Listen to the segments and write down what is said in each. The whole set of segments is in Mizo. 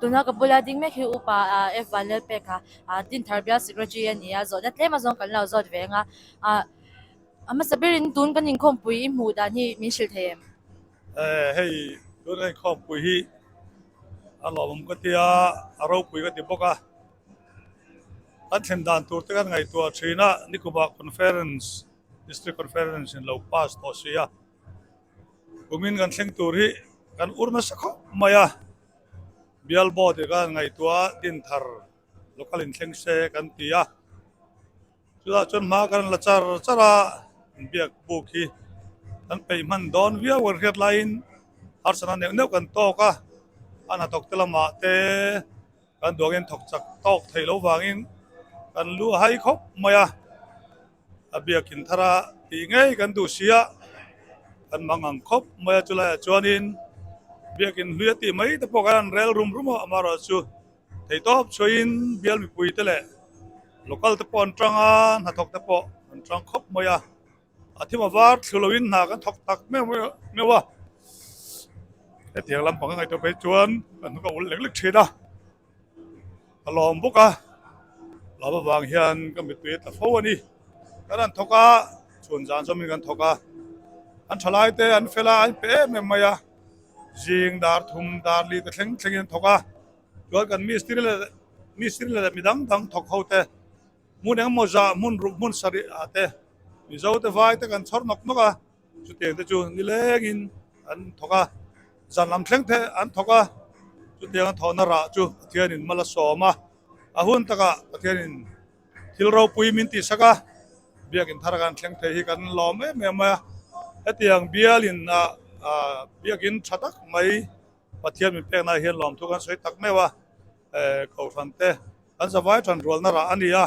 Tuna ka bula ding mek hi upa F Vanlalpeka Dinthar Bial Secretary a ni a, zawhna tlem azawng kan lo zawt ve ang a. A hmasa berin tun kan inkhawmpui i hmuh dan hi min hrilh thei em? Hei tun kan inkhawmpui hi a lawmawm ka ti a, a ropui ka ti bawk a. Kan thlen dan tur te kan ngaihtuah thin a, Nikumah Conference, District Conference in lo pass tawh si a. Kumin kan thleng tur hi kan ur nasa khawp mai a, bial board hi kan ngaihtuah a, din thar local in thleng se kan ti a, chutah chuan hma kan la char char a, biak buk hi kan peih hman dawn viau kan hriat laiin harsatna neuh neuh kan tawk a, a hnathawk te lamah te kan duangin thawk chak tawk theih loh vangin kan lu a hai khawp mai a. A biakin thar a tih ngei kan duh si a, kan mang ang khawp mai a chulaiah chuanin biakin hlui a tih mai te pawh khan an rel rum rum a, amaherawhchu theihtawp chhuahin bial mipui te leh local te pawh an tang a, hnathawk te pawh an tang khawp mai a, a thim a var thlu loin hna kan thawk tak meuh meuh a, hetiang lampang a ngaihtuah phei chuan kan hnuk a ul lek lek thin a. Ka lawm bawk a, lawm avang hian ka mittui a tla fo a ni. Kan han thawk a, chhun zan zawmin kan thawk a, an thalai te an fel a, an pe em em mai a, zing dar thum dar li te thleng thlengin an thawk a, chuan kan mistiri leh mistiri leh midang dang thawk ho te hmun engemaw zah hmun ruk hmun sarih ah te Mizo te vai te kan chhawr nawk nawk a. Chutiang te chu nilengin an thawk a, zan lam thleng te an thawk a, chutiang an thawhna rah chu Pathianin mal a sawm a, a hun takah Pathianin thil ropui min tihsak a, biakin thar kan thleng thei hi kan lawm em em mai a, hetiang bialin ah biakin tha tak mai Pathian min pekna hian lawmthu kan sawi tak meuh a, Kohhran te kan zavai tan rualna rah a ni a.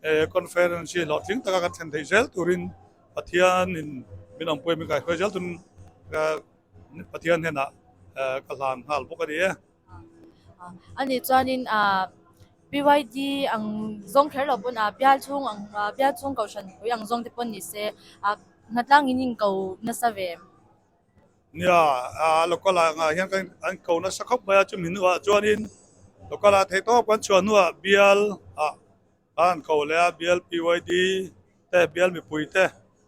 He conference hi hlawhtling taka kan thlen theih zel turin Pathianin min awmpui min kaihruai zel turin Pathian hnenah ka hlan nghal bawk a ni e. A nih chuanin PYD ang zawng kher lo pawn bial chhung ang bial chhung kohhran pui ang zawng te pawn ni se hnatlang in inko nasa ve em? Nia, local ah ngah hian kan an ko nasa khawp mai a, chumi hnuah chuanin local ah theihtawp kan chhuah hnuah bial ah an ko leh a, bial PYD te bial mipui te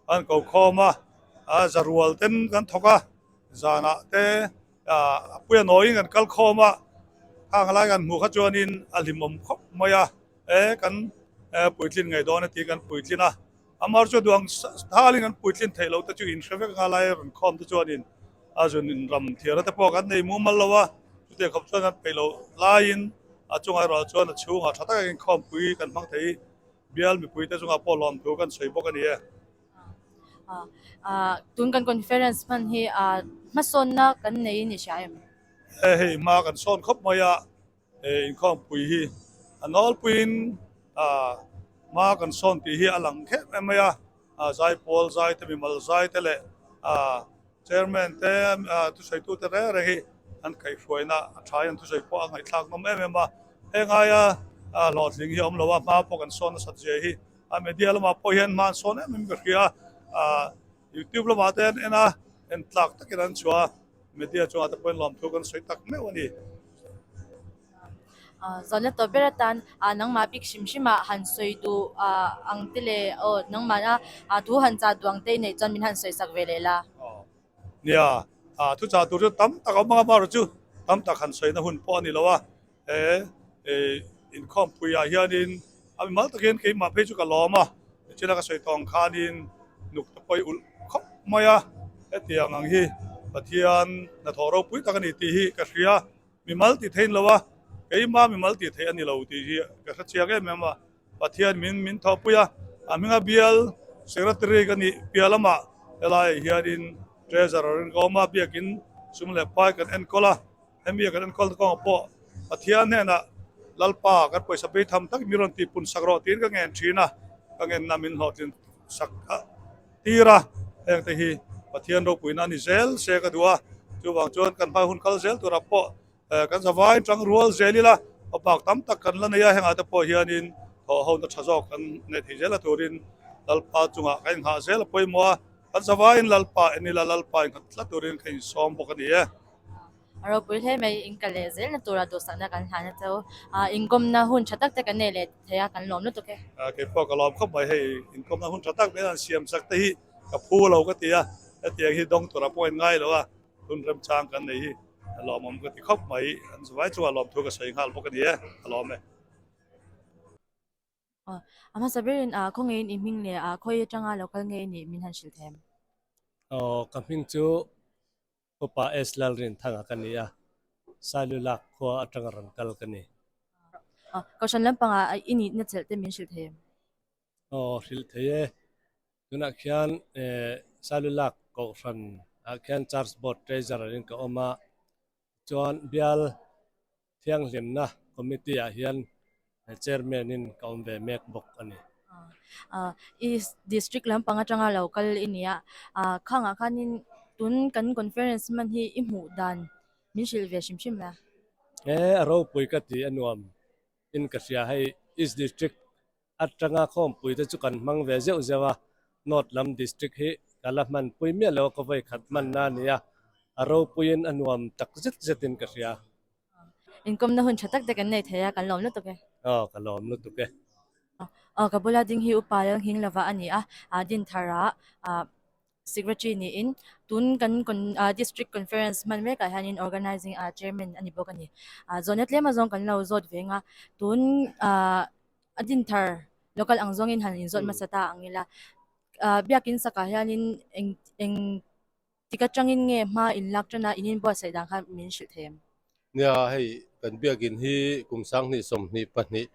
an ko khawm a, a zarual ten kan thawk a, zanah te a puia nawiin kan kal khawm a, khang lai kan hmuh kha chuanin a hlimawm khawp mai a, e kan puitlin ngei dawn a tih kan puitlin a. Amar chu duang thalin an puitlin theih loh te chu in hre vek anga lai rawn khawm te chuanin a zun in ram thiarna te pawh kan nei mumal lo a, chutiang khawp chuan kan peih loh laiin a chungah erawh chuan a chhungah tha taka inkhawmpui kan hmang thei bial mipui te chungah pawh lawmthu kan sawi bawk a ni e. Tun kan conference hman hi hmasawnna kan nei ni hria em? Hei hma kan sawn khawp mai a. He inkhawmpui hi a nawlpuiin hma kan sawn tih hi a lang khep em mai a, zaipawl zai te mimal zai te leh chairman te thusawitu te reng reng hi an kaihhruaina a tha in an thusawi pawh a ngaihthlak nawm em em a, heng aia hlawhtling hi a awm lo a, hma pawh kan sawn nasat zia hi a media lamah pawh hian hma an sawn em em ka hria a. Youtube lamah te an en a, en tlak takin an chhuah a, media chungah te pawhin lawmthu kan sawi tak meuh a ni. Zawhna tawp ber atan nangmah bik hrim hrimah han sawi duh ang te leh aw nangmahna thu han chah duh ang te i neih chuan min han sawi sak ve leh la. Nia, thu chah tur chu tam tak a awm ang a, amaherawhchu tam tak han sawina hun pawh a ni lo a, He inkhawmpuiah hianin a mimal takin keimah phei chu ka lawm a, nichina ka sawi tawh ang khanin nuk te pawh i ulh khawp mai a, hetiang ang hi Pathian hnathawh ropui tak a ni tih hi ka hria, mimal tih theih a ni lo a, keimah mimal tih theih a ni lo tih hi ka hre chiang em em a, Pathian min min thawhpui a, a hminga bial secretary ka nih piah lamah helaiah hianin treasurer in ka awm a, biakin sum leh pai kan enkawl a. Hemi a kan enkawl kawngah pawh Pathian hnenah Lalpa kan pawisa bei tham tak mi rawn tihpun sak rawh tiin ka ngen thin a, ka ngenna min hlawhtlin sak tir a, heng te hi Pathian ropuina a ni zel se ka duh a, chuvang chuan kan hmai hun kal zel turah pawh kan zavai tang rual zel ila, bak tam tak kan la nei a, hengah te pawh hianin thawh hona tha zawk kan neih theih zel a turin Lalpa chungah ka inghah zel a pawimawh a, kan zavaiin Lalpa en ila Lalpa inghat tlat turin ka insawm bawk a ni e. A ropui hle mai, in kal leh zelna tura duhsakna kan hlan a cheu. Inkawmna hun tha tak te kan nei leh thei a, kan lawm lutuk e. Keipawh ka lawm khawp mai, hei inkawmna hun tha tak min han siam chak te hi ka phu lo ka ti a, hetiang hi dawng tura pawh in ngai lo a, hun remchang kan nei hi a lawmawm ka ti khawp mai, an vai chungah lawmthu ka sawi nghal bawk a ni e, ka lawm e. A hmasa berin khawngeiin i hming leh khawi atanga lo kal ngei nih min han hrilh them. Aw ka hming chu Upa S Lalrinthanga ka ni a, Sailulak khua atanga rawn kal ka ni. Kohhran lampangah i nihna chelh te min hrilh thei em? Aw hrilh thei e. Tunah khian Sailulak Kohhran ah khian Church Board Treasurer in ka awm a, chuan bial Thianghlimna Committee ah hian Chairman in ka awm ve mek bawk a ni. East District lampang atanga lo kal i ni a, khangah khanin tun kan conference hman hi i hmuh dan min hrilh ve hrim hrim la. He a ropui ka ti a nuam in ka hria hei East District atanga khawmpui te chu kan hmang ve zeuh zeuh a, North lam District hi ka la hmanpui miah lo a ka vawi khat hmanna a ni a, a ropuiin a nuam tak zet zetin ka hria. Inkawmna hun tha tak te kan nei thei a, kan lawm lutuk e. Aw, ka lawm lutuk e. Aw, ka bula ding hi upa Lalnghing lova a ni a, Dinthara Secretary niin tun kan District Conference hman mekah hianin Organizing Chairman a ni bawk a ni. Zawhna tlem azawng kan lo zawt veng a, tun a Dinthar local ang zawngin han inzawt hmasa ta ang ila. Biakin sakah hianin eng eng Tik atangin nge hma in lak tana in inbuatsaih dan kha min hrilh thei em? Nia, hei kan biakin hi kum 2022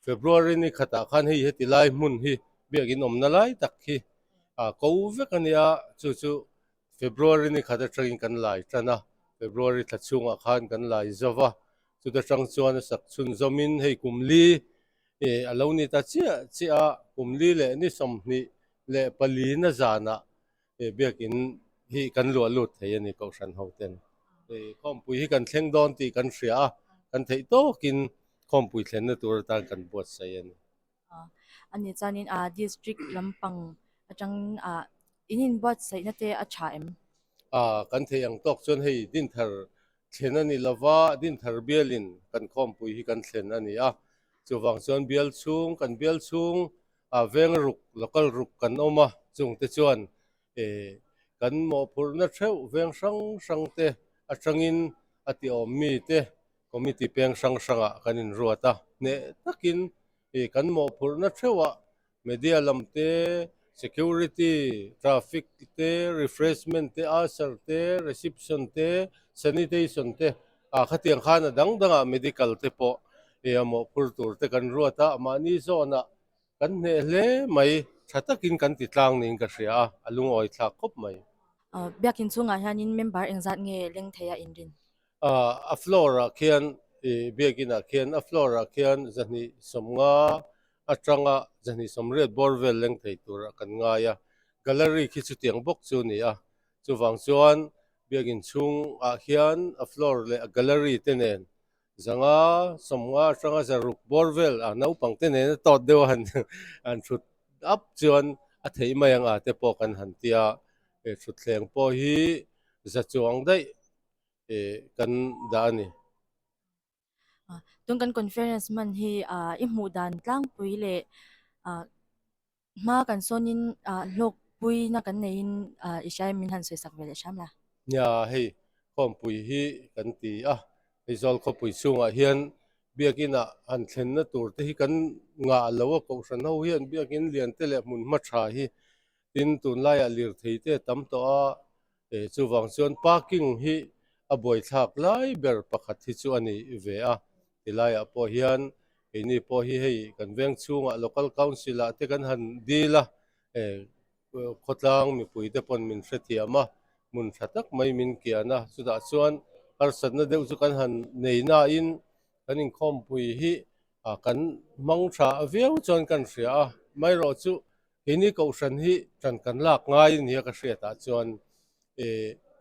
February ni khatah khan hei heti lai hmun hi biakin awmna lai tak hi a ko vek a nia, chu chu February ni khat atangin kan lai tan a, February thla chhungah khan kan lai zo va, chuta tang chuan a sak chhunzawmin hei kum li a lo ni ta chiah chiah a, kum li leh ni 24 na zanah He biakin hi kan luah lut thei a ni Kohhran ho ten. Hei khawmpui hi kan thleng dawn tih kan hria a, kan theih tawkin khawmpui thlenna tur atan kan buatsaih a ni. A ni chuanin a district lampang atang in inbuatsaihna te a tha em? A, kan theih ang tawk chuan hei Dinthar thlen a ni lova, Dinthar bialin kan khawmpui hi kan thlen a ni a. Chuvang chuan bial chhung, kan bial chhung a veng ruk, local ruk kan awm a, chungte chuan kan mawhphurhna theuh veng hrang hrang te atangin a ti awm mi te committee peng hrang hrangah kan inruat a, hneh takin kan mawhphurhna theuhah media lam te, security, traffic te, refreshment te, usher te, reception te, sanitation te ah khatiang khan a dang dangah medical te pawh a mawhphur tur te kan ruat a, mahni zawnah kan hneh hle mai, tha takin kan ti tlang niin ka hria a, a lungawi thlak khawp mai. Biakin chhungah hianin member engzat nge leng thei a inrin? A floor ah khian biakin ah khian a floor ah khian 250 atanga 280 bawr vel leng thei turah kan ngai a, gallery khi chutiang bawk chu a ni a, chuvang chuan Biakin chhungah hian a floor leh a gallery te nen 550 atanga 600 bawr vel a naupang te nen a tawt deuh a han han thut up chuan a theih mai ang a te pawh kan han ti a, he thutthleng pawh hi za chuang daih eh kan dah a ni. Tun kan conference hman hi i hmuh dan tlangpui leh Hma kan sawnin hlawkpuina kan neiin i hria em min han sawisak ve leh hram la. Nia, hei khawmpui hi kan ti a, Aizawl khawpui chhungah hian biakinah han thlenna tur te hi kan ngah lo a, Kohhran ho hian biakin lian te leh hmun hma tha hi tin tunlaiah lirthei te a tam tawh a, chuvang chuan parking hi a buaithlak lai ber pakhat hi chu a ni ve a. Tilaiah pawh hian keini pawh hi hei kan veng chhungah local council ah te kan han dil a, khawtlang mipui te pawn min hrethiam a, hmun tha tak mai min kian a, chutah chuan harsatna deuh chu kan han nei nain kan inkhawmpui hi kan hmang tha viau chuan kan hria a, amaherawh chu keini kohhran hi ṭan kan lak ngai a nia ka hriatah chuan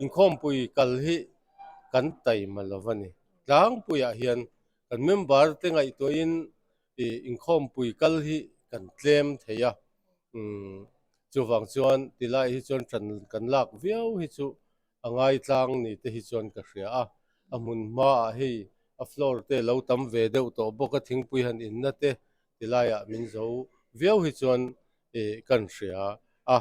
inkhawmpui kal hi kan taima lo a ni. Tlangpuiah hian kan member te ngaihtuahin inkhawmpui kal hi kan tlem thei a, chuvang chuan tilai hi chuan ṭan kan lak viau hi chu a ngaitlang ni te hi chuan ka hria a. A hmun hmaah hei a floor te lo tam ve deuh tawh bawk a, thingpui han inna te ti laiah min zo viau hi chuan ih kan hria a,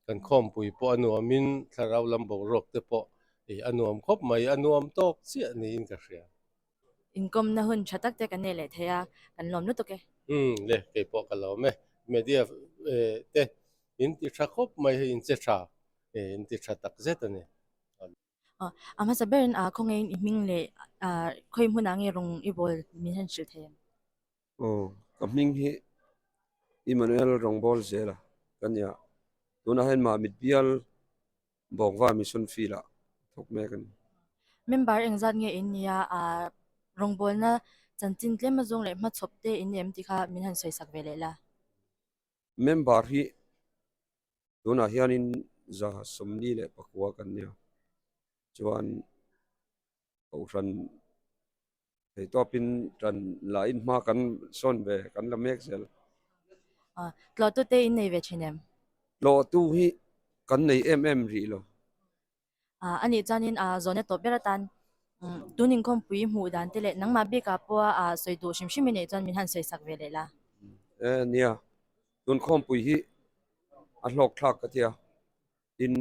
kan khawmpui pawh a nuamin thlarau lam boruak te pawh ih a nuam khawp mai, a nuam tawk chiah niin ka hria. Inkawmna hun tha tak te kan nei leh thei a, kan lawm lutuk e. Umm le, kei pawh ka lawm e. Media te in ti tha khawp mai hei in che tha, in ti tha tak zet a ni. A hmasa berin khawngaihin i hming leh khawi hmunah nge rawng i bawl min han hrilh thei em? Aw, ka hming hi Emmanuel Rawngbâwl zela ka nia. Tunah hian Mahmit bial Bawngva Mission Field-ah thawk mek a ni. Member engzat nge in nia? Rawngbawlna chanchin tlem azawng leh hmachhawp te in ni em tih kha min han sawisak ve leh la. Member hi tunah hianin 149 kan nia. Chuan Kohhran Theihtawpin ṭan lahin hma kan sawn ve, kan la mek zel. Tlawhtu te in nei ve ṭhin em? Tlawhtu hi kan nei em em rih lo. A nih chuanin zawhna tawp ber atan tun inkhawmpui hmuh dan te leh nangmah bikah pawha sawi duh hrim hrim i neih chuan min han sawi sak ve leh la. E nia, tun khawmpui hi a hlawk thlak ka tia. Tin,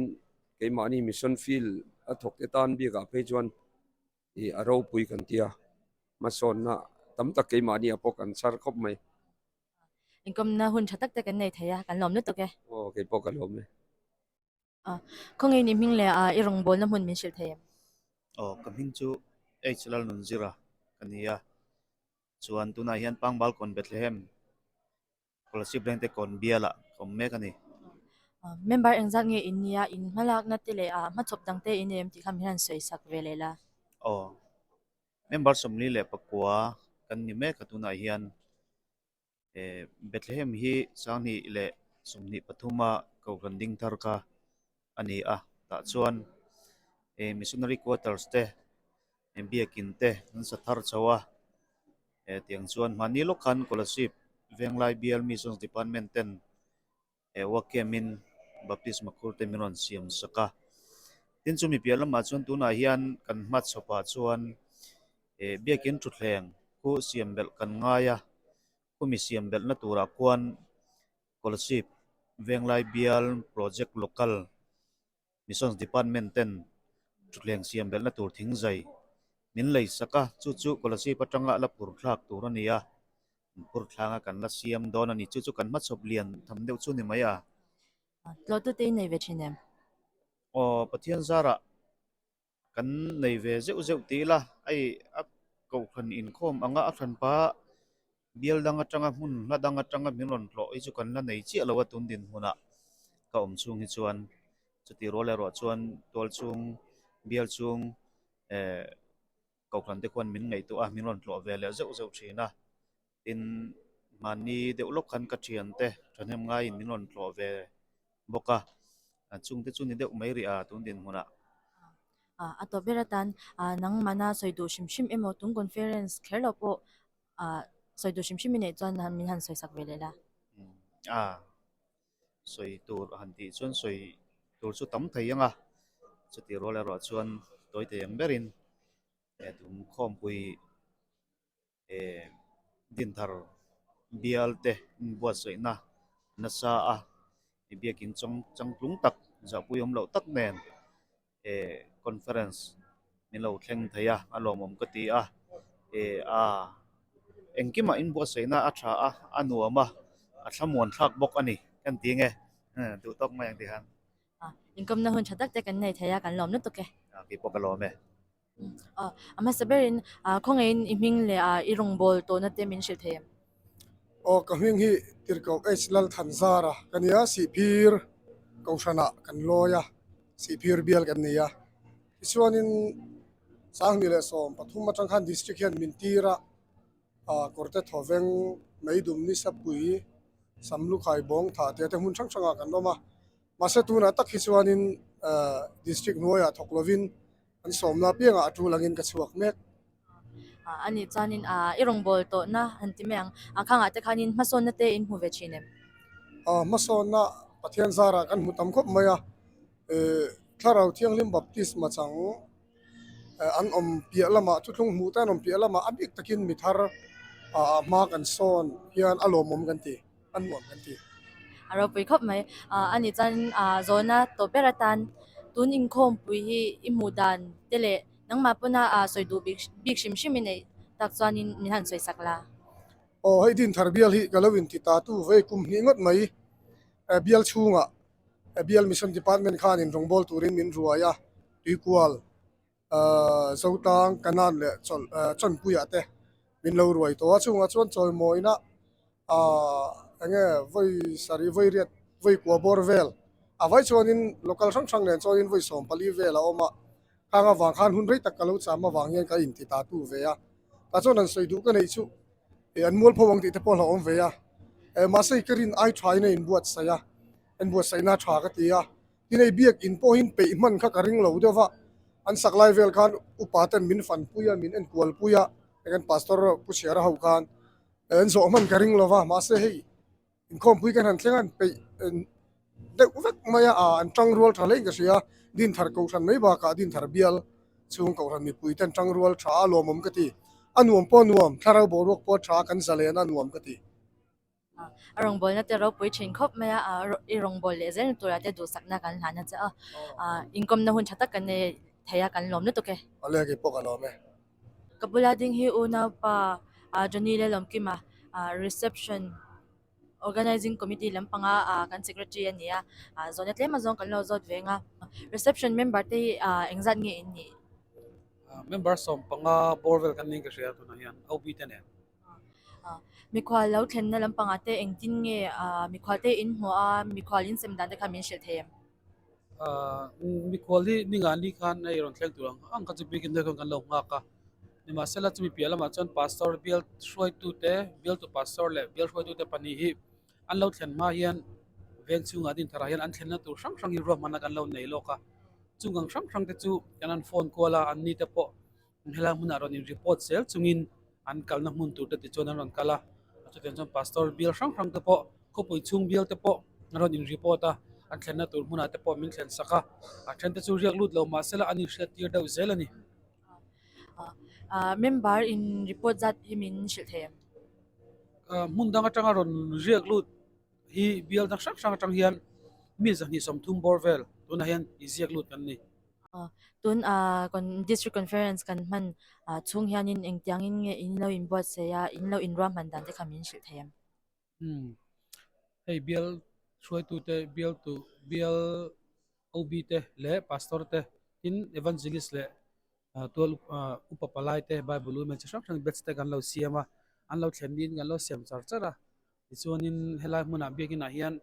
keimahni mission field a thawk te tan bikah phei chuan ih a ropui kan tia hmasawnna tam tak keimahni ah pawh kan chhar khawp mai. Inkawmna hun tha tak te kan nei thei a, kan lawm lutuk e. Aw kei pawh ka lawm e. Khawnge ni hming leh i rawngbawlna hmun min hrilh thei em? Aw ka hming chu H Lalnunzira ka ni a, chuan tunah hian Pangbalkawn Bethlehem Scholarship leng te kawn bial ah ka awm mek a ni. Member engzat nge in nia, in hmalakna te leh hmachhawp dang te in em tih kha min han sawi sak ve leh la. Aw, member 49 kan ni mek a tunah hian Bethlehem hi 2023 a Kohhran ding thar kha a ni a, tah chuan missionary quarters te biakin te an sa thar chho a. Eh tiang chuan hmani lawk khan Kolasib Venglai Bial Missions Department ten eh work camp in baptisma khur te min rawn siam sak a. Tin chumi piah lamah chuan tunah hian kan hmachhawpah chuan eh biakin thutthleng khu siam belh kan ngai a, khumi siam belhna turah khuan Kolasib Venglai Bial Project Local Missions Department ten thutthleng siam belhna tur thingzai min lei sak a, chu chu Kolasib atanga la phur thlak tur a ni a, an phur thlanga kan la siam dawn a ni, chu chu kan hmachhawp lian tham deuh chu ni mai a. Tlawhtu te in nei ve thin em? Aw, Pathian zarah kan nei ve zeuh zeuh ti ila, hei a kohhran inkhawm anga a hranpa bial dang atanga hmun hla dang atanga min rawn hlawh hi chu kan la nei chiah lo a tun dinhmunah ka awm chhung hi chuan chutih rual erawh chuan tual chhung bial chhung eh kohhran te khuan min ngaihtuah a min rawn hlawh ve leh zeuh zeuh thin a tin mahni deuh lawk khan ka thian te thahnem ngaiin min rawn hlawh ve bawk a chungte chu ni deuh mai rih a tun dinhmunah. A tawp ber atan nangmahna sawi duh hrim hrim emaw tun conference kher lo pawh sawi duh hrim hrim i neih chuan min han sawi sak ve leh la. A sawi tur han tih chuan sawi tur chu tam thei ang a, chutih rual erawh chuan tawi thei ang berin he tum khawmpui eh dinthar bial te inbuatsaihna nasa a biakin chawng changtlung tak zahpui awm loh tak nen eh conference min lo thleng thei a a lawmawm ka ti a eh a engkimah inbuatsaihna a tha a a nuam a a thlamuan thlak bawk a ni ka ni nge duh tawk mai ang tih khan. Inkawmna hun tha tak te kan nei thei a kan lawm lutuk e. Keipawh ka lawm e. A hmasa berin khawngaihin i hming leh i rawngbâwl tawhna te min hrilh thei em? Aw, ka hming hi Tirhkoh H Lalthanzara ka ni a, Sihphir Kohhranah kan lawi a, Sihphir bial kan nei a. Tichuanin 2013 atang khan District hian min tir a, Kawrte Thawveng, Meidum Nisapui, Samlukhai Bawng Thah te te hmun hrang hrangah kan awm a. Mahse tunah tak hi chuanin District hnuaiah thawk lovin an sawmna apiangah a tul angin ka chhuak mek. A nih chuanin i rawngbâwl tawhna han ti mai ang. A khangah te khanin hmasawnna te in hmu ve thin em? Hmasawnna Pathian zarah kan hmu tam khawp mai a. Thlarau Thianghlim Baptisma chang. an awm piah lamah thuthlung hmuh te an awm piah lamah a bik takin mi thar ah hma kan sawn hian a lawmawm kan ti a nuam kan ti. A ropui khawp mai. A nih chuan zawhna tawp ber atan tun inkhawmpui hi i hmuh dan te leh nangmah pawna sawi duh bik bik hrim hrim i neih tak chuanin min han sawi sak la. Aw hei Dinthar bial hi ka lo inti ta tu vei kum hnih ngawt mai bial chhungah Bial Mission Department khanin rawngbâwl turin min ruai a, Tuikual, Zotlang, Kanan leh Chawnpuiah te min lo ruai tawh a. Chungah chuan chawimawina eng nge vawi sarih, vawi riat, vawi kua bawr vel a vai chuanin local hrang hrang nen chuanin vawi 14 vel a awm a. Khang avang khan hun rei tak ka lo cham avang hian ka inti ta tu ve a. Tah chuan an sawi duh ka neih chu an mualpho ang tih te pawh a hlauhawm ve a. Mahse ka rin ai thain a inbuatsaih a. En buatsaihna tha ka ti a, tin hei biakin pawhin peih hman kha ka ring lo deuh va, an sak lai vel khan upa ten min fan pui a, min en kual pui a, hei kan pastor Pu Chhiara ho khan en zawh hman ka ring lo va, mahse hei inkhawmpui kan han thleng a, an peih deuh vek mai a, an tang rual tha hlein ka hria, Dinthar Kohhran mai bakah Dinthar bial chhung Kohhran mipui ten tang rual tha a lawmawm ka ti, a nuam pawh a nuam, thlarau boruak pawh a tha a, kan zalen a nuam ka ti. A rawngbawlna te ropui thin khawp mai a, i rawngbâwl leh zel turah te duhsakna kan hlan a che a, inkawmna hun tha tak kan nei thei a, kan lawm lutuk e. Awle kei pawh ka lawm e. Ka bula ding hi unaupa Johnny Lalawmkima reception organizing committee lampanga kan secretary a ni a, zawhna tlem azawng kan lo zawt veng a, reception member te hi engzat nge in nih? Member 15 bawr vel kan niin ka hria tunah hian OB te nen. Mikhual lo thlenna lampangah te engtin nge mikhual te in hmuh a, mikhual in sem dan te kha min hrilh thei em? Mikhual hi ningani khan hei rawn thleng tur ang ang kha chu biakin deuh khan kan lo nghak a, nimahsela chumi piah lamah chuan pastor bial hruaitute bialtu pastor leh bial hruaitute pahnih hi an lo thlen hma hian veng chhungah Dintharah hian an thlenna tur hrang hrang hi ruahmanna kan lo nei lawk a, chung ang hrang hrang te chu kan han phone kual a, anni te pawh Helai hmunah rawn in report zel chungin an kalna hmun tur te tichuan an rawn kal a, chutiang chuan pastor bial hrang hrang te pawh khawpui chhung bial te pawh an rawn in report a, an thlenna tur hmunah te pawh min thlen sak a, a then te chu riak lut lo mahsela an inhriat tir deuh zel a ni. Member in report zat hi min hrilh thei em? Hmun dang atanga rawn riak lut hi bial dang hrang hrang atang hian mi 230 bawr vel tunah hian inziak lut kan ni. Tun District Conference kan hman chhung hianin engtiangin nge in lo inbuatsaih a, in lo inruahman dan te kha min hrilh thei em? Umm, hei bial hruaitute, bialtu, bial OB te leh Pastor te, tin Evangelist leh tual upa palai te Bible Women chi hrang hrang batch te kan lo siam a, an lo thlen niin kan lo siam char char a, tichuanin helai hmunah biakinah hian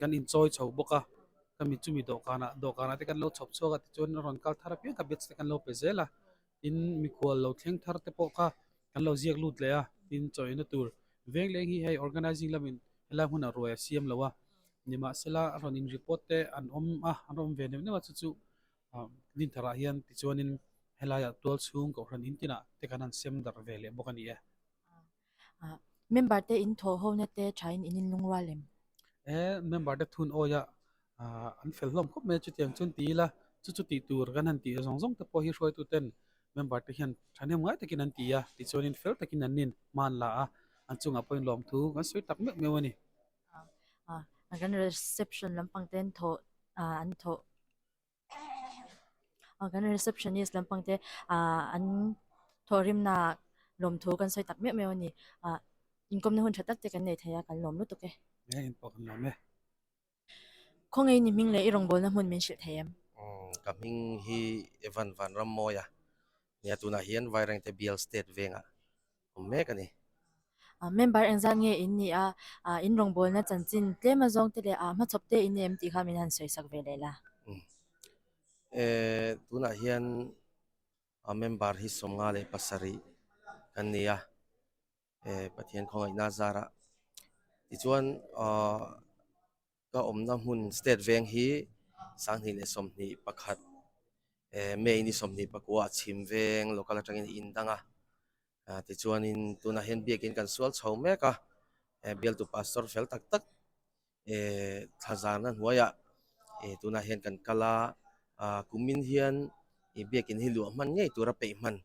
kan inchawi chho bawk a, ka mi chumi dawhkanah dawhkanah te kan lo chhawp chhuak a tichuan a rawn kal thar apiang kha batch te kan lo pe zel a, tin mikhual lo thleng thar te pawh kha kan lo ziak lut leh a, tin chawina tur veng leng hi hei organizing lamin helai hmunah ruai a siam lo a, nimahsela a rawn in report te an awm a, an rawn awm ve neuh neuh a chu chu Dintharah hian tichuanin helaiah tual chhung kohhran in tinah te kan han sem darh ve leh bawk a ni e. Member te in thawh ho na te thain in inlungrual em? E, member te thun awia an fel hlawm khawp mai a, chutiang chuan ti ila chu chu tih tur kan han tih zawng zawng te pawh hi hruaitu ten member te hian thahnem ngai takin an ti a, tichuanin fel takin an nin hma an la a, an chungah pawhin lawmthu kan sawi tak meuh meuh a ni. Kan reception lampang ten thawh an thawh. Kan receptionist lampang te an thawhrimna lawmthu kan sawi tak meuh meuh a ni. Inkawmna hun tha tak te kan nei thei a, kan lawm lutuk e. Engin pawh kan lawm e. Khawngaih ni hming leh i rawngbawlna hmun min hrilh thei em? Ka hming hi Evan Vanrammawia nia tunah hian Vairengte Bial State vengah awm mek a ni. Member engzat nge in nih a, in rawngbawlna chanchin tlem azawng te leh hmachhawp te in nei em tih kha min han sawi sak ve leh la. Tunah hian member hi 57 kan ni a, Pathian khawngaihna zarah tichuan Ka awmna hmun state veng hi 2021 May ni 29 a chhim veng local atangin a indang a, tichuanin tunah hian biakin kan sual chho mek a, bialtu pastor fel tak tak thlazarna hnuaiah tunah hian kan kal a, kumin hian. ih biakin hi luah hman ngei tura peih hman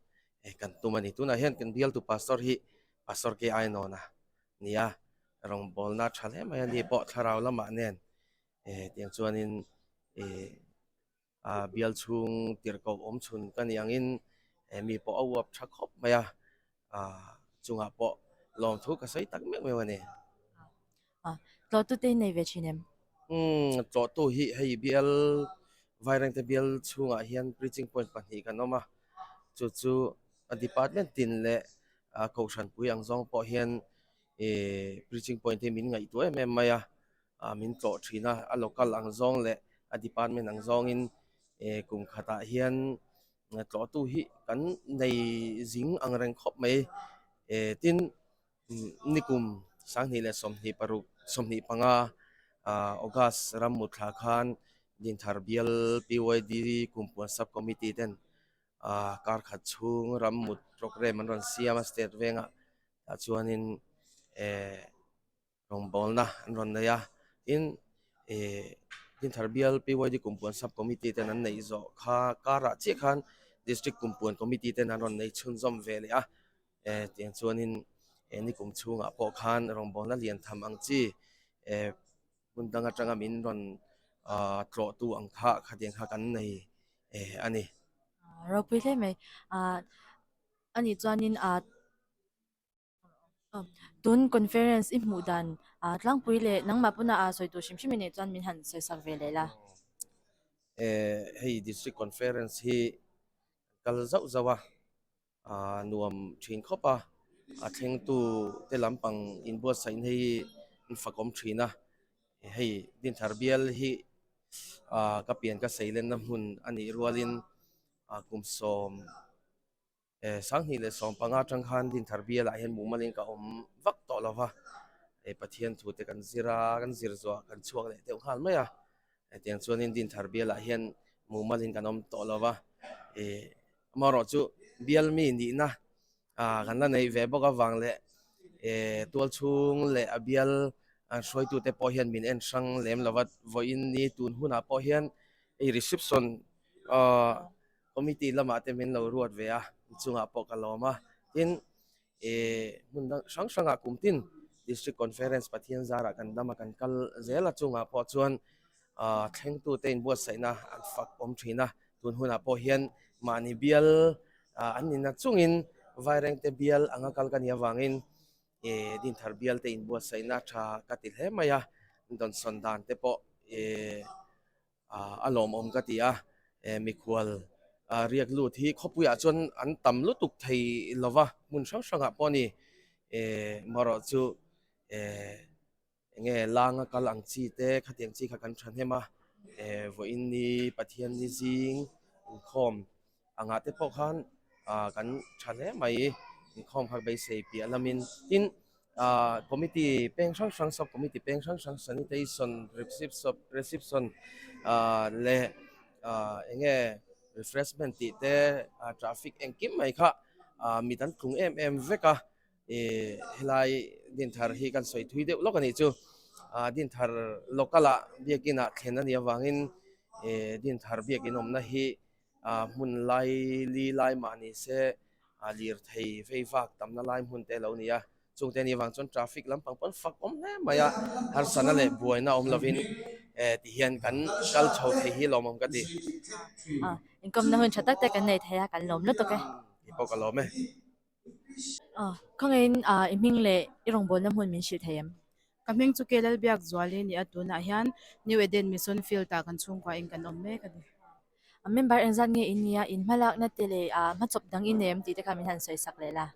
kan tum a ni. Tunah hian kan bialtu pastor hi Pastor K I Nawna ni a, rawngbawlna tha hle mai a ni pawh thlarau lamah nen tiang chuanin ih a bial chhung tirhkoh awm chhun ka ni angin mi pawh a uap tha khawp mai a, ah chungah pawh lawmthu ka sawi tak meuh meuh a ni. Tlawhtu te hi nei ve thin em? Umm tlawhtu hi hei bial Vairengte bial chhungah hian preaching point pahnih kan awm a, chu chu a department tin leh a kohhran pui ang zawng pawh hian ih preaching point hi min ngaihtuah em em mai a, ah min tlawh thin a, a local ang zawng leh a department ang zawngin eh kum khatah hian tlawhtu hi kan nei zing ang reng khawp mai eh tin nikum 2026 25 ah August rammuthla khan Dinthar bial PYD kumpuan sub committee ten ah kar khat chhung rammut programme an rawn siam a state vengah tah chuanin eh. rawngbawlna an rawn nei a tin ih Dinthar bial PYD kumpuan sub committee ten an neih zawh kha karah chiah khan district kumpuan committee ten an rawn nei chhunzawm ve leh a eh tiang chuanin eh nikum chhungah pawh khan rawngbawlna lian tham ang chi eh hmun dang atanga min rawn ah tlawhtu ang kha khatiang kha kan nei eh a ni. Ropui hle mai ah anih chuanin ah. Tun conference i hmuh dan ah tlangpui leh nangmah pawna ah sawi tur hrim hrim i neih chuan min han sawi sak ve leh la. Eh hei district conference hi kal zauh zauh a ah nuam thin khawp a, a thlengtu te lampang inbuatsaih na hi an fakawm thin a, hei Dinthar bial hi ah ka pian ka seilenna hmun a nih rualin ah kum sawm. 2015 atang khan Dinthar bialah hian mumalin ka awm vak tawh lo va, hei Pathian thu te kan zir a, kan zir zuah kan chhuak leh deuh nghal mai a, hetiang chuanin Dinthar bialah hian mumalin kan awm tawh lo va, ih amaherawh chu bial mi nihna ah kan la neih ve bawk avang leh eh tual chhung leh a bial hruaitute pawh hian min en hrang lem lo va, vawiin ni tun hunah pawh hian hei reception ah. Committee lamah te min lo ruat ve a, inchungah pawh ka lawm a. Tin, ih hmun dang hrang hrangah kum tin District Conference Pathian zarah kan dam a, kan kal zel a chungah pawh chuan ah thlengtute inbuatsaihna an fak awm thin a. Tun hunah pawh hian mahni bial ah an nihna chungin Vairengte bial anga kal ka nih avangin ih Dinthar bialte inbuatsaihna tha ka ti hle mai a, dawnsawn dan te pawh ih a lawmawm ka ti a, mikhual riak lut hi khawpuiah chuan an tam lutuk thei lo va, hmun hrang hrangah pawh a ni, marawh chu enge langa kal ang chi te khatiang chi kha kan thahnem a, vawiin ni Pathian ni zing inkhawm angah te pawh khan kan tha hle mai inkhawm kha beisei piah lamin tin ah committee peng hrang hrang sub committee peng hrang hrang sanitation reception ah leh ah eng nge refreshment tih te ah traffic engkim mai kha ah mit an tlung em em vek a ih helai Dinthar hi kan sawi thui deuh lawk a nih chu ah Dinthar local ah biakin ah thlen a nih avangin ih Dinthar biakin awmna hi ah hmun lai li lai mah ni se ah lirthei vei vak tamna lai hmun te a lo ni a chungte a nih avang chuan traffic lampang pawn fak awm hle mai a harsatna leh buaina awm lovin eh ti hian kan kal chho thei hi lawmawm ka ti. Ah inkawmna hun tha tak te kan nei thei a kan lawm lutuk e. Tih pawh ka lawm e. Khawngaihin i hming leh i rawngbawlna hmun min hrilh thei em? Ka hming chu Kelal Biak Zuali a ni a, tunah hian New Eden Mission Field ah kan chhungkua in kan awm mek a ni. Member engzat nge in nia, in hmalakna te leh hmachawp dang i nei em tih te kha min han sawi sak leh la.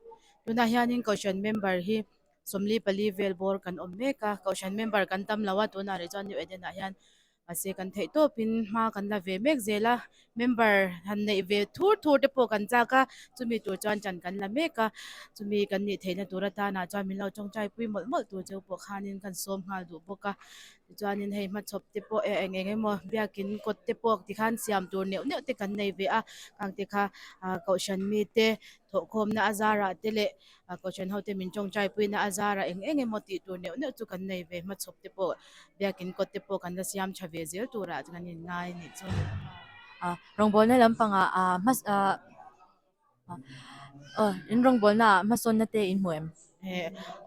Tunah hianin Kohhran member hi 44 vel bawr kan awm mek a, Kohhran member kan tam lo a, tunah rih chuan New Eden ah hian Mahse kan theih tawpin hma kan la ve mek zel a, member han neih ve thur thur te pawh kan chak a, chumi tur chuan chan kan la mek a, chumi kan nih theihna tur atanah chuan min lo tawngtai pui mawlh mawlh tur cheu pawh khanin kan sawm nghal duh bawk a, tichuanin hei hmachhawp te pawh eh eng eng emaw biakin kawt te pawh tikhan siam tur neuh neuh te kan nei ve a, khang te kha ah kohhran mite thawhkhawmna a zarah te leh Kohhran hote min tawngtai puina a zarah eng eng emaw tih tur neuh neuh chu kan nei ve hmachhawp te pawh biakin kawt te pawh kan la siam tha ve zel turah kan inngai a nih chu. Rawngbawlna lampangah ah hmas ah aw in rawngbawlna ah hmasawnna te in hmu em?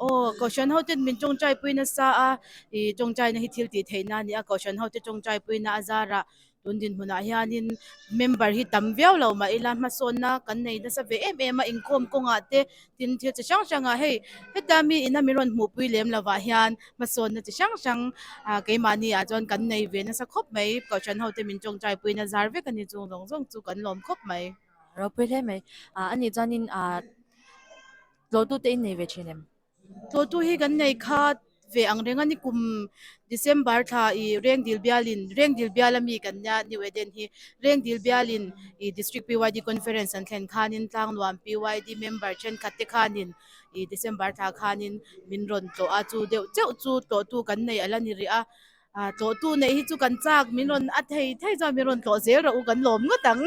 Aw Kohhran ho ten min tawngtai pui nasa a, ih tawngtaina hi thil tih theihna a ni a, Kohhran ho te tawngtai puina a zarah tun dinhmunah hianin member hi tam viau lo mah ila hmasawnna kan nei nasa ve em em a, inkhawm kawngah te tin thil chi hrang hrangah hei heta mi ina min rawn hmuhpui lem lovah hian hmasawnna chi hrang hrang ah keimahni ah chuan kan nei ve nasa khawp mai, Kohhran ho te min tawngtai puina zar vek a ni chung zawng zawng chu kan lawm khawp mai. Ropui hle mai. Ah ani chuanin ah tlawhtu te in nei ve thin em? Tlawhtu hi kan nei kha ve ang reng a ni kum December thla ih Rengdil bialin Rengdil bial ami kan nia New Eden hi Rengdil bialin ih District PYD Conference an thlen khanin Tlangnuam PYD member thenkhat te khanin ih December thla khanin min rawn tlawh a chu deuh cheuh chu tlawhtu kan nei a la ni rih a Ah tlawhtu neih hi chu kan chak min rawn a thei thei chuan min rawn tlawh zel rawh u kan lawm ngawt ang.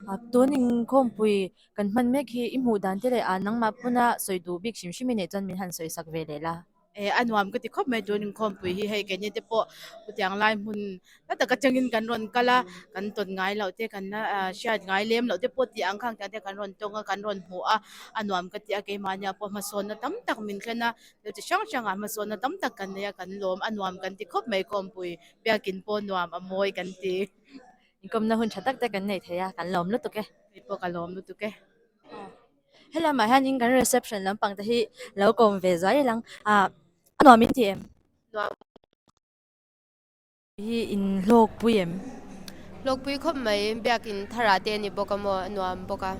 Ah tun inkhawmpui kan hman mek hi i hmuh dan te leh ah nangmah puna sawi duh bik hrim hrim i neih chuan min han sawi sak ve leh la. Eh a nuam ka ti khawp mai tun inkhawmpui hi hei keini te pawh chutiang lai hmun hla tak atangin kan rawn kal a kan tawn ngai loh te kan la ah hriat ngai lem loh te pawh tih ang khang tiang te kan rawn tawng a kan rawn hmu a a nuam ka ti a keimahnia pawh hmasawnna tam tak min thlen a Thil chi hrang hrangah hmasawnna tam tak kan nei a, kan lawm a nuam kan ti khawp mai khawmpui, biakin pawh nuam a mawi kan ti. Inkawmna hun tha tak te kan nei thei a, kan lawm lutuk e. Kei pawh ka lawm lutuk e. Helamah hianin kan reception lampang te hi lo kawm ve zuai ilang, ah a nuam in ti em? Nuam. Hi in hlawkpui em? Hlawkpui khawp mai, biakin tharah te a ni bawk a maw, a nuam bawk a.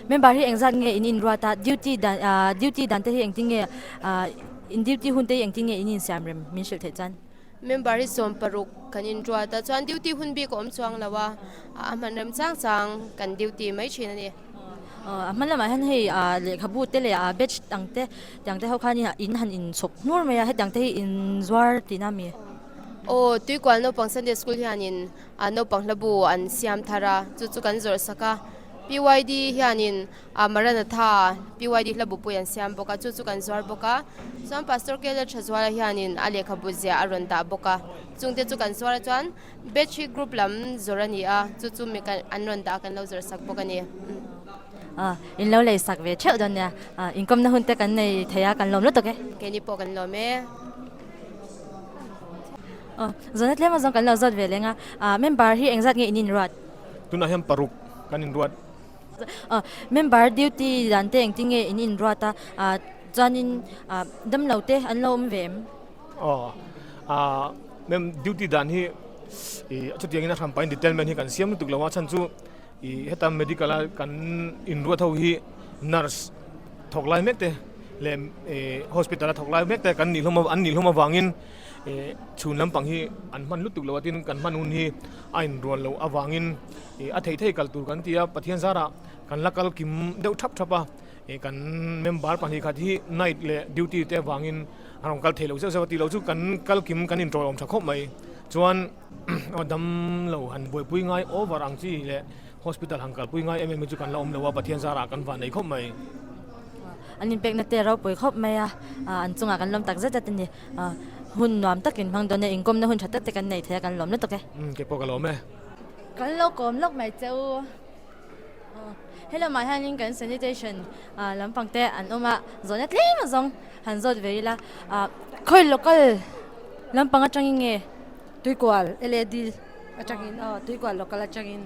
Member hi engzat nge in inruat a, duty dan duty dan te hi engtin nge in duty hun te hi engtin nge in insiam rem min hrilh theih chuan? Member hi 16 kan inruat a, chuan duty hun bik a awm chuang lo a, a hman rem chang chang kan duty mai thin a ni. A hma lamah hian hei lehkhabu te leh batch ang te tiang te ho khan in han inchhawp hnur mai a hetiang te hi inzuar tihna a mi? Aw, Tuikual naupang Sunday School hianin naupang hlabu an siam thar a, chu chu kan zawrh sak a. PYD hianin Maranatha PYD hlabu pui an siam bawk a, chu chu kan zuar bawk a. Chuan Pastor Kela Thazuala hianin a lehkhabu ziah a rawn dah bawk a, chungte chu kan zuar a chuan Batch hi group lam zawrh a ni a, chu chu mi an rawn dah a kan lo zawrh sak bawk a ni. In lo lei sak ve theuh dawn nia, inkawmna hun te kan nei thei a, kan lawm lutuk e. Keini pawh kan lawm e. Zawhna tlem azawng kan lo zawt ve leng a, member hi engzat nge in inruat? Tunah hian paruk kan inruat. Member duty dan te engtin nge in inruat a, chuanin damlo te an lo awm ve em? Aw ah mem duty dan hi ih chutiangin a hranpain detailment hi kan siam lutuk lo a chhan chu ih heta medical a kan inruat ho hi nurse thawk lai mek te leh ih hospital a thawk lai mek te kan nih hlawm an nih hlawm avangin ih chhun lampang hi an hman lutuk lo a tin kan hman hun hi a inrual loh avangin ih a thei thei kal tur kan ti a Pathian zarah kan la kal kim deuh thap thap a ih kan member pahnih khat hi night leh duty te avangin A rawn kal thei lo zeuh zeuh a tih loh chu kan kal kim kan inṭawih awm ṭha khawp mai. Chuan dam lo han buaipui ngai over ang chi leh hospital han kalpui ngai em em hi chu kan la awm lo a, Pathian zarah kan van nei khawp mai. An inpekna te ropui khawp mai a, an chungah kan lawm tak zet zet a ni. Hun nuam takin hmang dawn e, inkawmna hun ṭha tak te kan nei thei a, kan lawm lutuk e. Umm keipawh ka lawm e. Kan lo kawm lawk mai che u. Helamah hianin kan sanitation lampang te an awm a, zawhna tlem azawng han zawt ve ila. Khawi local lampang atangin nge? Tuikual LAD atangin aw Tuikual local atangin.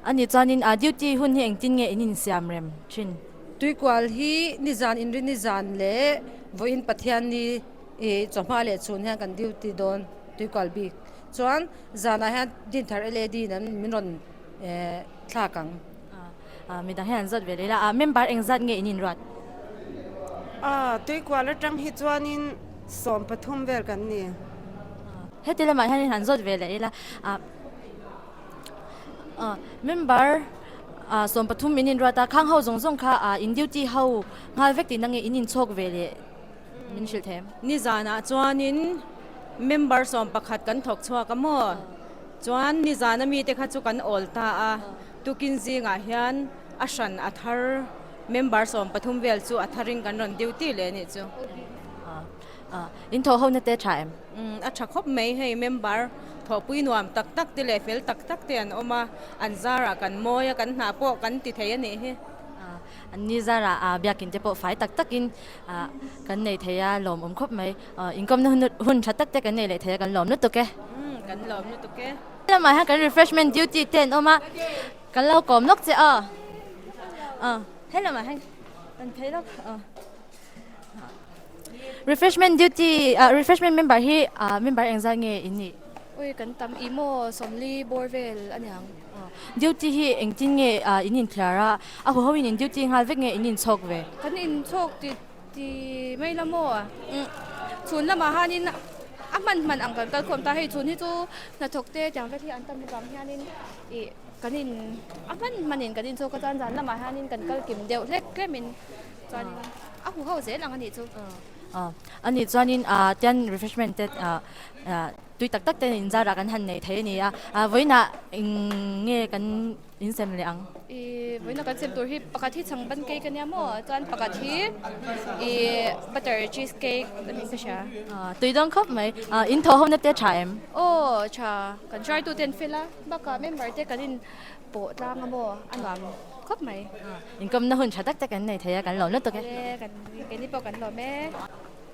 A nih chuanin duty hun hi engtin nge in insiam rem thin? Tuikual hi nizan inri nizan leh vawiin Pathianni chawhma leh chhun hian kan duty dawn Tuikual bik. Chuan zanah hian Dinthar LAD in an min rawn thlak ang. Midang hian an zawt ve leh la, member engzat nge in inruat? Tuikual atang hi chuanin 13 vel kan ni. Heti lamah hian han zawt ve leh ila, member 13 in inruat a, khang ho zawng zawng kha in duty ho nghal vek tihna nge in inchhawk ve leh? Min hrilh thei em? Nizanah chuanin member 11 kan thawk chhuak a maw? Chuan nizana mite kha chu kan awl ta a, tukin zingah hian a hran a thar member 13 vel chu a tharin kan rawn duty leh a nih chu. In thawh ho na te tha em? Umm a tha khawp mai hei member thawhpui nuam tak tak te leh fel tak tak te an awm a, an zarah kan mawi a, kan hna pawh kan ti thei a nih hi. An ni zarah biakin te pawh fai tak takin kan nei thei a, lawmawm khawp mai. Inkawmna hun tha tak te kan nei leh thei a, kan lawm lutuk e. Umm kan lawm lutuk e. Lamah hian kan refreshment duty te an awm a, kan lo kawm lawk che aw. Aw he lamah hian kan phei lawk aw. Refreshment duty ah refreshment member hi ah member engzat nge in nih? Ui kan tam i maw sawmli bawr vel a niang. Duty hi engtin nge ah in inthiar a, a huho in in duty nghal vek nge in inchhawk ve? Kan inchhawk ti ti mai la maw? Chhun lamah hanin a hman hman ang kan kalkhawm ta, hei chhun hi chu hnathawk te tiang vel hi an tam avang hianin ih kan in a hman hmanin kan inchhawk a chuan zan lamah hianin kan kal kim deuh hlek tlemin chuanin a huho zel ang a nih chu. A nih chuanin ah tian refreshment te ah tui tak tak te inzarah kan han nei thei a ni a, vawiinah eng nge kan insem leh ang? Ih vawiinah kan sem tur hi pakhat hi chhangban cake a nia maw chuan pakhat hi ih butter cheese cake a nih ka hria. Tui dawn khawp mai, in thawh ho na te tha em? Aw tha, kan hruaitu te an fel a, bakah member te kan in pawh tlang a maw a nuam khawp mai. Inkawmna hun tha tak tak kan nei thei a, kan lawm lutuk e. Awle, kan keini pawh kan lawm e.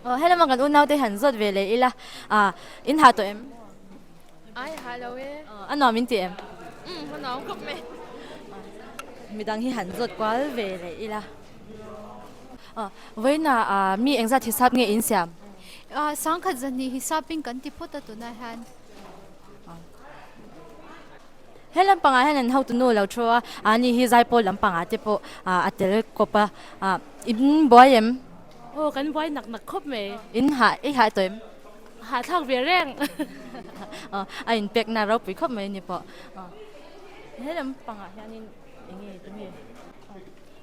Aw helama kan unaute han zawt ve leh ila, in ha tawh em? Ai ha lo e. A nuam in ti em? Umm a nuam khawp mai. Midang hi han zawt kual ve leh ila. Aw vawiina mi engzat hisap nge in siam? Sangkhat zahnih hisapin kan ti phawt a tunah hian. He lampangah hian an hotu nu lo thu a, ani hi zaipawl lampangah te pawh a tel kawp a, in buai em? Aw kan buai nak nak khawp mai. In hah i hah tawh em? Hahthlak ve reng. Aw a inpekna ropui khawp mai ni pawh. He lampangah hianin eng nge tu nge?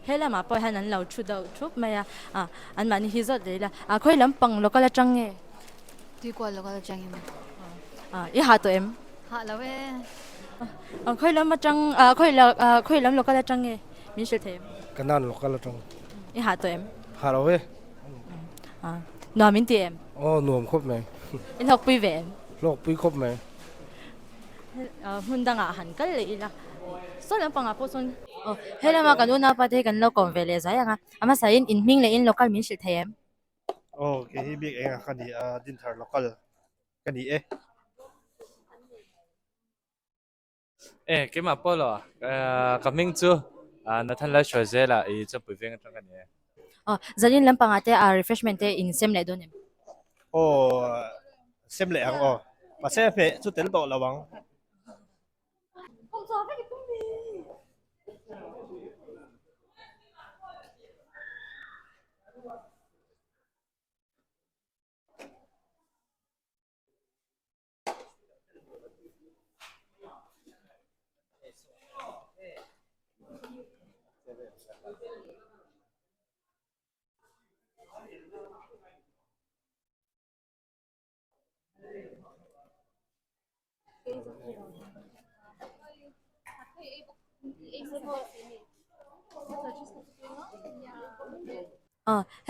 He lamah pawh hian an lo thu deuh thup mai a, anmahni hi zawt leh ila. Khawi lampang local atang nge? Tuikual local atangin. I hah tawh em? Hah lo e. Khawi lam atang khawi khawi lam local atang nge min hrilh thei em? Kanan local atang. I hah tawh em? Hah lo e. Nuam in ti em? Aw nuam khawp mai. I hlawkpui ve em? Hlawkpui khawp mai. Hmun dangah han kal leh ila. Saw lampangah pawh sawn aw he lama kan unaupa te hi kan lo kawm ve leh zai ang a. A hmasain in hming leh in local min hrilh thei em? Aw kei hi bik engah ka ni a Dinthar local ka ni e. E keimah pawh lo ka hming chu Nathan Lalhruaizela i Champui veng atang ka ni e. Aw zanin lampangah te refreshment te in sem leh dawn em? Aw sem leh ang aw mahse hmeh chu tel tawh lo ang.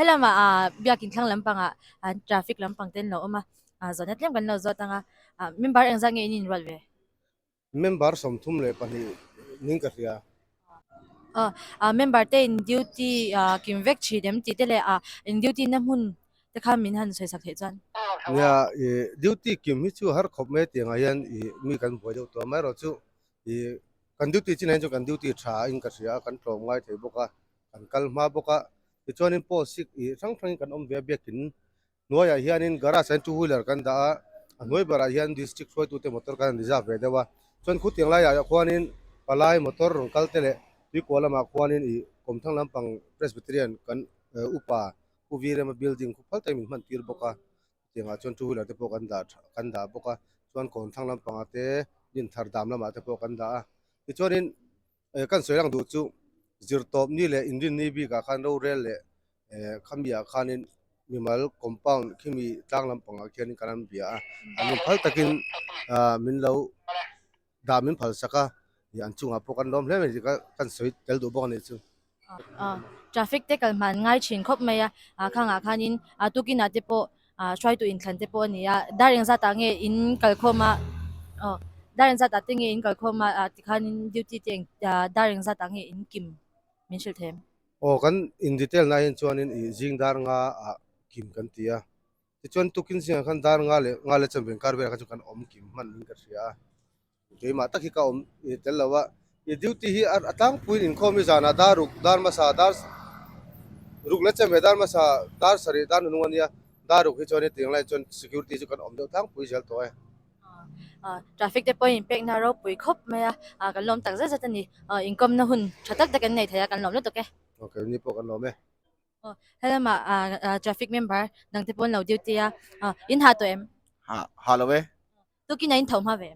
Helama ah biakin thlang lampangah traffic lampang te an lo awm a, zawhna tlem kan lo zawt ang a, member engzat nge in inruat ve? Member 32 ning ka hria. Member te in duty kim vek thin em tih te leh in duty na hmun te kha min han sawi sak theih chuan. Nia duty kim hi chu har khawp mai tiangah hian mi kan buai deuh tawh amaherawh chu kan duty chin ah hian chuan kan duty tha in ka hria a kan tlawm ngai thei bawk a kan kal hma bawk a tichuanin post hi hrang hrangin kan awm ve a biakin Hnuaiah hianin garage ah hian two wheeler kan dah a, a hnuai berah hian district hruaitute motor kan han reserve ve deuh a, chuan khutiang laiah khuanin palai motor rawn kal te leh tuikua lamah khuanin ih kawmthlang lampang Presbyterian kan upa Pu Virema building khu phal takin min hman tir bawk a, chutiangah chuan two wheeler te pawh kan dah kan dah bawk a, chuan kawmthlang lampangah te Dinthar dam lamah te pawh kan dah a, tichuanin Kan sawi lang duh chu zirtawp ni leh inrinni bikah khan rorel leh khamiah khanin mimal compound khimi tlang lampangah khianin kan an bia a, an inphal takin min lo dah min phal sak a, an chungah pawh kan lawm hle mai tih kan sawi tel duh bawk a nih chu. Traffic te kal hman ngai thin khawp mai a, khangah khanin tukinah te pawh. ah hruaitu inthlan te pawh a ni a dar engzat ah nge in kalkhawm a aw dar engzat ah te nge in kalkhawm a ah tikhanin duty te eng ah dar engzat ah nge in kim min hrilh thei em? Aw kan in detail na hian chuanin ih zing dar nga ah kim kan ti a tichuan tukin zingah khan dar nga leh nga leh chanve inkar velah khan chu kan awm kim hman in ka hria a. Keimah tak hi ka awm i tel lo a, i duty hi a tlangpuiin inkhawm hi zanah dar ruk dar hmasa dar ruk leh chem ve dar hmasa dar sarih dar nunung a nia, dar ruk hi chuan hetiang lai chuan security chu kan awm deuh tlangpui zel tawh e. Traffic te pawhin inpekna ropui khawp mai a, kan lawm tak zet zet a ni. Inkawmna hun tha tak tak kan nei thei a, kan lawm lutuk e. Ok, ni pawh kan lawm e. Helama traffic member dangte pawh an lo duty a, in ha tawh em? Ha, ha lo e. Tukin a in tho hma ve.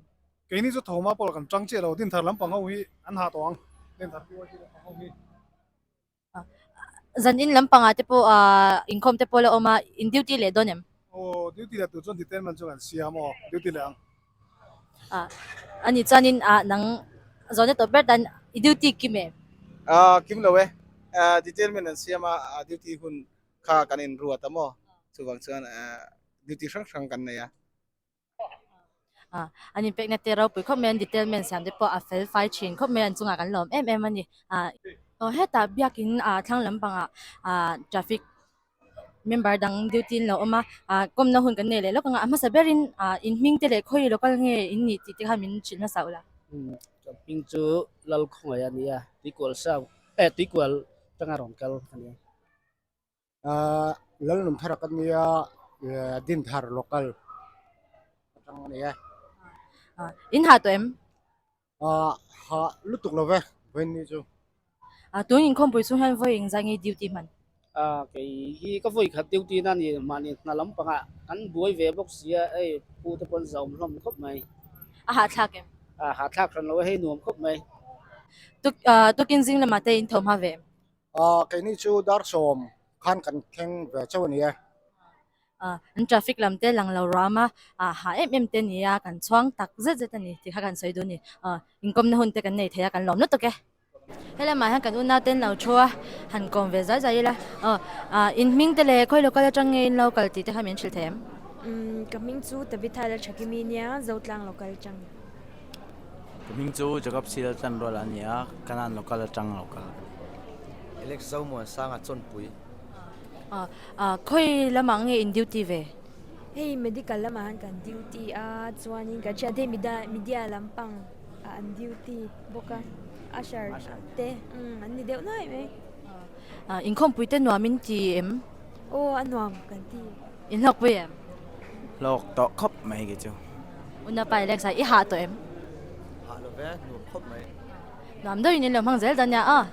Keini chu tho hma pawh kan tang chiah lo, Dinthar lampang ho hi an ha tawh ang, Dinthar PYT lampang ho hi. Zan in lampangah te pawh inkhawm te pawh la awm a, in duty leh dawn em? Aw, duty leh tur chuan detailment chu kan siam aw, duty leh ang. A nih chuanin nang zawhna tawp ber tan i duty kim em? Kim lo e, detailment an siam a, duty hun kha kan inruat a maw, chuvang chuan duty hrang hrang kan nei a. An inpekna te ropui khawp mai an detailment siam te pawh a fel fai thin khawp mai an chungah kan lawm em em a ni. Aw hetah biakin thlang lampangah traffic member dang duty an lo awm a, kawmna hun kan nei leh lawk ang a, a hmasa berin in hming te leh khawi local nge in nih tih te kha min hrilh hmasa ula. Ka hming chu Lalkhawngaih a ni a, Tuikual sau eh Tuikual tanga rawn kal a ni a. Ahh Lalnun thar ka nia Dinthar local atang a ni e. In ha tawh em? Ahh ha lutuk lo ve vawiin ni chu. Ah tun inkhawmpui chung hian vawi engzah nge duty hman? Ah kei hi ka vawi khat duty na ni mahni hna lampangah kan buai ve bawk sia hei pu te pawh an zahawm hlawm khawp mai. A hahthlak em? Ah hahthlak hran lo e hei nuam khawp mai. Tuk ah tukin zing lamah te in tho hma ve em? Aaa keini chu dar sawm khan kan thleng ve chauh a ni e. Aaa an traffic lam te lang lo ruam a, aaa hah em em te a ni a, kan chhuang tak zet zet a ni tih kha kan sawi duh a ni. Aaa inkawmna hun te kan nei thei a, kan lawm lutuk e. Helamah hian kan unau te an lo thu a, han kawm ve zai zai ila. Aw aaa in hming te leh khawi local atang nge in lo kal tih te kha min hrilh thei em? Umm ka hming chu Tabitha Lalthakimi nia, Zotlang local atang. Ka hming chu Jacob Sila Chanrual a ni a, Kanan local atang local. Alex Zomuansanga Chawnpui. Khawi lamah nge in duty ve? Hei medical lamah han kan duty a, chuanin kan hriat hei media lampang ah an duty bawk a, usher te an ni deuh nuai mai. Inkhawmpui te nuam in ti em? Aw a nuam kan ti. In hlawkpui em? Hlawk tawh khawp mai kei chu. Unapa Alex a i hah tawh em? Hah lo ve, nuam khawp mai. Nuam deuhin in lo hmang zel dawn nia aw.